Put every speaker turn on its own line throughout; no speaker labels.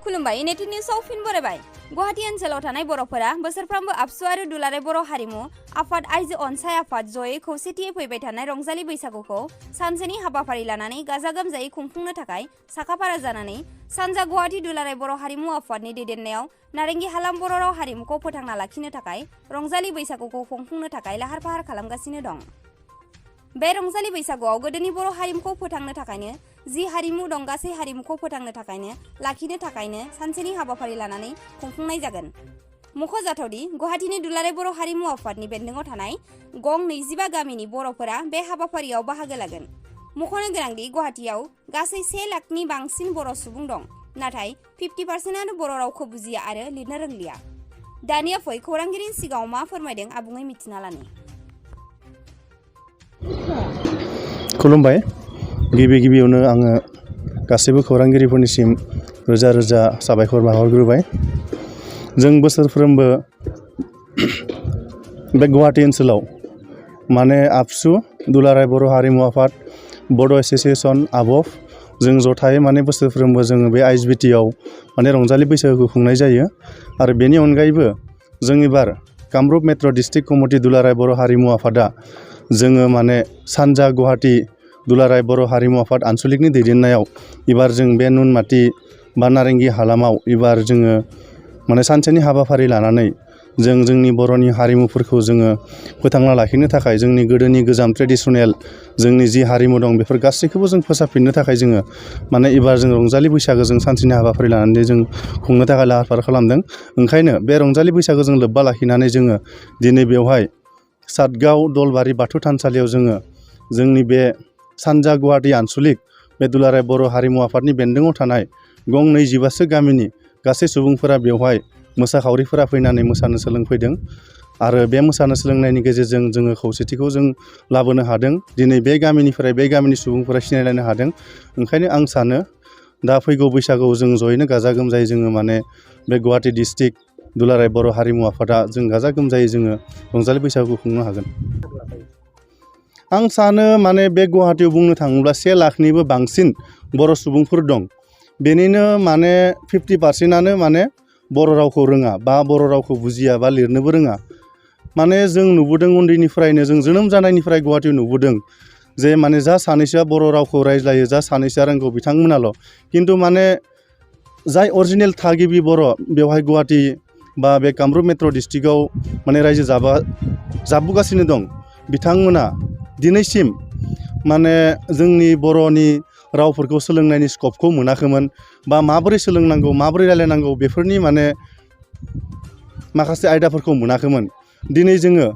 खुलुमबाय नेटिभ निउसआव फिन बरायबाय। गुवाहाटी ओनसोलाव थानाय बर'फोरा बोसोरफ्रोमबो आबसु आरो दुलाराय बर' हारिमु आफाद आइजो अनसाय आफाद जयै खौसेथियै फैबाय थानाय रंजालि बैसागुखौ सानसेनि हाबाफारि लानानै गाजा गोमजायै खुंफुंनो थाखाय साखाफारा जानानै सानजा गुवाहाटी दुलाराय बर' हारिमु आफादनि दैदेननायाव नारेंगि हालाम बर' राव हारिमुखौ फोथांना लाखिनो थाखाय रंजालि बैसागुखौ खुंफुंनो थाखाय लाहार फाहार खालामगासिनो दं। बे रंजालि बैसागुआव गोदोनि बर' हारिमुखौ फोथांनो थाखायनो जि हारिमु दं गासै हारिमुखौ फोथांनो थाखायनो लाखिनो थाखायनो सानसेनि हाबाफारि लानानै खुंफुंनाय जागोन। मख'जाथावदि गुवाहाटीनि दुलाराय बर' हारिमु आफादनि बेन्दोङाव थानाय गं 25 गामिनि बर'फोरा बे हाबाफारियाव बाहागो लागोन। मख'नो गोनांदि गुवाहाटीयाव गासै 1 लाखनि बांसिन बर' सुबुं दं, नाथाय 50%आनो बर' रावखौ बुजिया आरो लिरनो रोंलिया। दानिया फै खौरांगिरिनि सिगाङाव मा फोरमायदों आबुङै मिथिना लानि।
खुलुमबाय। गिबियावनो आङो गासैबो खौरांगिरिफोरनिसिम रोजा रोजा साबायखर बावहरग्रोबाय। जों बोसोरफ्रोमबो बे गुवाहाटी ओनसोलाव माने आबसु दुलाराय बर' हारिमु आफाद बड' एस'सिएशन आबफ जों जथायै माने बोसोरफ्रोमबो जोङो बे आइएसबिटिआव माने रंजालि बैसागुखौ खुंनाय जायो। आरो बेनि अनगायैबो जों एबार कामरुप मेट्र' डिस्ट्रिक्ट कमिटि दुलाराय बर' हारिमु आफादा जोङो माने सानजा गुवाहाटी दुलाराय बर' हारिमु आफाद आनसलिकनि दैदेननायाव एबार जों बे नुनमाटि बा नारेंगि हालामाव एबार जोङो माने सानसेनि हाबाफारि लानानै जों जोंनि बर'नि हारिमुफोरखौ जोङो फोथांना लाखिनो थाखाय जोंनि गोदोनि गोजाम ट्रेडिसनेल जोंनि जि हारिमु दं बेफोर गासैखौबो जों फोसाबफिननो थाखाय जोङो माने एबार जों रंजालि बैसागोजों सानसेनि हाबाफारि लानानै जों खुंनो थाखाय लाहार फाहार खालामदों। ओंखायनो बे रंजालि बैसागोजों लोब्बा लाखिनानै जोङो दिनै बेवहाय सातगाव दलबारि बाथौ थानसालियाव जोङो जोंनि बे सानजा गुवाहाटी आनसलिक बे दुलाराय बर' हारिमु आफादनि बेन्दोङाव थानाय गं 25 गामिनि गासै सुबुंफोरा बेवहाय मोसाखावरिफोरा फैनानै मोसानो सोलोंफैदों आरो बे मोसानो सोलोंनायनि गेजेरजों जोङो खौसेथिखौ जों लाबोनो हादों। दिनै बे गामिनिफ्राय बे गामिनि सुबुंफोरा सिनायलायनो हादों। ओंखायनो आं सानो दा फैगौ बैसागुआव जों जयैनो गाजा गोमजायै जोङो माने बे गुवाहाटी डिस्ट्रिक्ट दुलाराय बर' हारिमु आफादा जों गाजा गोमजायै जोङो रंजालि बैसागु खुंनो हागोन। आं सानो माने बे गुवाहाटीयाव बुंनो थाङोब्ला 1 लाखनिबो बांसिन बर' सुबुंफोर दं। बेनिनो माने 50%आनो माने बर' रावखौ रोङा बा बर' रावखौ बुजिया बा लिरनोबो रोङा। माने जों नुबोदों उन्दैनिफ्रायनो जों जोनोम जानायनिफ्राय गुवाहाटीयाव नुबोदों जे माने जा सानैसोआ बर' रावखौ रायज्लायो जा सानैसोआ रोंगौ बिथांमोनाल'। खिन्थु माने जाय अरिजिनेल थागिबि बर' बेवहाय गुवाहाटी बा बे कामरुप मेट्र' डिस्ट्रिक्टआव माने रायजो जाबोगासिनो दं बिथांमोना दिनैसिम माने जोंनि बर'नि रावफोरखौ सोलोंनायनि स्कपखौ मोनाखैमोन बा माबोरै सोलोंनांगौ माबोरै रायलायनांगौ बेफोरनि माने माखासे आयदाफोरखौ मोनाखैमोन। दिनै जोङो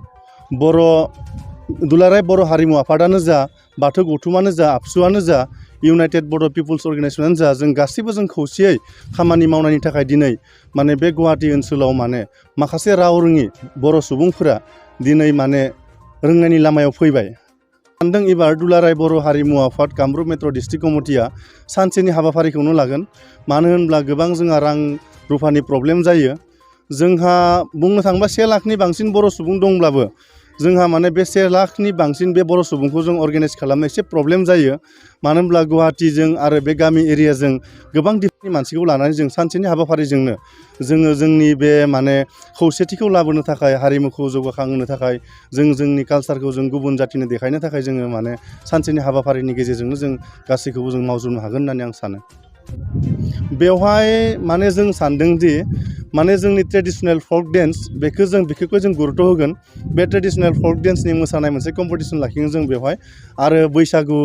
दुलाराय बर' हारिमु आफादानो जा बाथौ गौथुमानो जा आबसुआनो जा इउनाइटेड बर' पिपुल्स अर्गेनाइजेसनानो जा जों गासैबो जों खौसेयै खामानि मावनायनि थाखाय दिनै माने बे गुवाहाटी ओनसोलाव माने माखासे राव रोङि बर' सुबुंफोरा दिनै माने रोंनायनि लामायाव फैबाय। सानदों एबार दुलाराय बर' हारिमु आफाद कामरुप मेट्र' डिस्ट्रिक्ट कमिटिया सानसेनि हाबाफारिखौनो लागोन। मानो होनब्ला गोबां जोंहा रां रुफानि प्रब्लेम जायो। जोंहा बुंनो थाङोबा 1 लाखनि बांसिन बर' सुबुं दंब्लाबो जोंहा माने बे 1 लाखनि बांसिन बे बर' सुबुंखौ जों अर्गेनाइज खालामनो एसे प्रब्लेम जायो। मानो होनब्ला गुवाहाटीजों आरो बे गामि एरियाजों गोबां डिस्ट्रिक्टनि मानसिखौ लानानै जों सानसेनि हाबाफारिजोंनो जोङो जोंनि बे माने खौसेथिखौ लाबोनो थाखाय हारिमुखौ जौगाखांहोनो थाखाय जोंनि कालसारखौ जों गुबुन जाथिनो देखायनो थाखाय जोङो माने सानसेनि हाबाफारिनि गेजेरजोंनो जों गासैखौबो जों मावजोबनो हागोन होननानै आं सानो। बेवहाय माने जों सानदोंदि माने जोंनि ट्रेडिसनेल फल्क डेन्स बेखौ जों गुरुत्व होगोन। बे ट्रेडिसनेल फल्क डेन्सनि मोसानाय मोनसे कम्पिटिसन लाखिगोन जों बेवहाय आरो बैसागु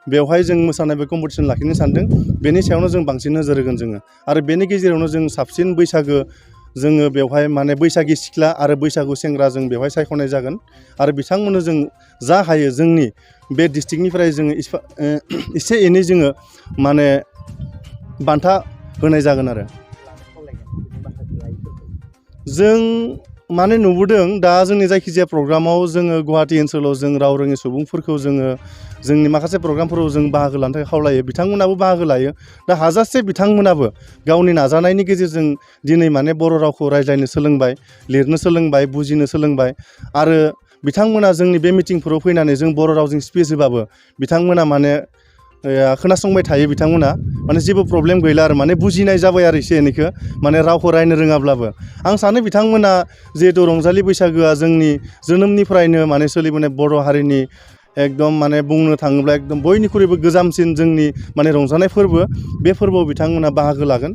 बेवहाय जों मोसानाय बे कम्पिटिसन लाखिनो सानदों। बेनि सायावनो जों बांसिन नोजोर होगोन जोङो आरो बेनि गेजेरावनो जों साबसिन बैसागो जोङो बेवहाय माने बैसागि सिख्ला आरो बैसागु सेंग्रा जों बेवहाय सायख'नाय जागोन आरो बिथांमोननो जों जा हायो जोंनि बे डिस्ट्रिक्टनिफ्राय जोङो एसे एनै जोङो माने बान्था होनाय जागोन आरो जों माने नुबोदों दा जोंनि जायखिजाया प्रग्रामाव जोङो गुवाहाटी ओनसोलाव जों राव रोङि सुबुंफोरखौ जोङो जोंनि माखासे प्रग्रामफोराव जों बाहागो लानो थाखाय खावलायो। बिथांमोनाबो बाहागो लायो। दा हाजासे बिथांमोनाबो गावनि नाजानायनि गेजेरजों दिनै माने बर' रावखौ रायज्लायनो सोलोंबाय, लिरनो सोलोंबाय, बुजिनो सोलोंबाय आरो बिथांमोना जोंनि बे मिटिंफोराव फैनानै जों बर' रावजों स्पिच होबाबो बिथांमोना माने खोनासंबाय थायो बिथांमोना माने जेबो प्रब्लेम गैला आरो माने बुजिनाय जाबाय आरो एसे एनैखौ माने रावखौ रायनो रोङाब्लाबो आं सानो बिथांमोना जिहेतु रंजालि बैसागोआ जोंनि जोनोमनिफ्रायनो माने सोलिबोनाय बर' हारिनि एकदम माने बुंनो थाङोब्ला एकदम बयनिख्रुइबो गोजामसिन जोंनि माने रंजानाय फोरबो बे फोरबोआव बिथांमोना बाहागो लागोन।